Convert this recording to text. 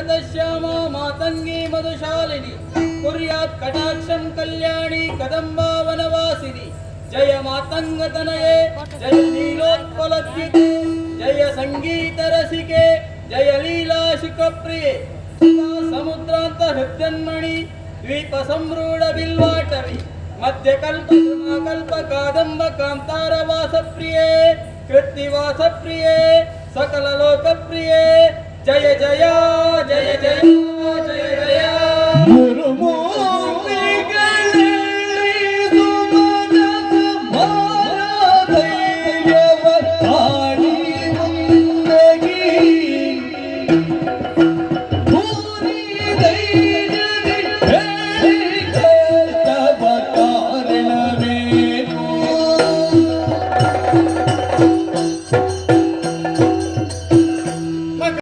ಮರಗತಶ್ಯಾಮ ಮಾತಂಗಿ ಮಧುಶಾಲಿನಿ ಕುರ್ಯಾತ್ ಕಟಾಕ್ಷಂ ಕಲ್ಯಾಣಿ ಕದಂಬಾವನವಾಸಿನಿ. ಜಯ ಮಾತಂಗತನಯೇ, ಜಯ ನೀಲೋತ್ಪಲದ್ಯುತೆ, ಜಯ ಸಂಗೀತ ರಸಿಕೆ, ಜಯ ಲೀಲಾ ಶುಕಪ್ರಿಯೆ. ಸದಾ ಸಮುದ್ರಾಂತ ಹೃದ್ಯನ್ಮಣಿ ದ್ವೀಪ ಸಂರೂಢ ಬಿಲ್ವಾಟವಿ ಮಧ್ಯ ಕಲ್ಪ ಕಲ್ಪ ಕಾದಂಬ ಕಾಂತಾರ ವಾಸಪ್ರಿಯೇ, ಕೃತ್ತಿವಾಸ ಪ್ರಿಯೇ, ಸಕಲ ಲೋಕಪ್ರಿಯೇ, ಜಯ ಜಯ ಜಯ ಜಯ.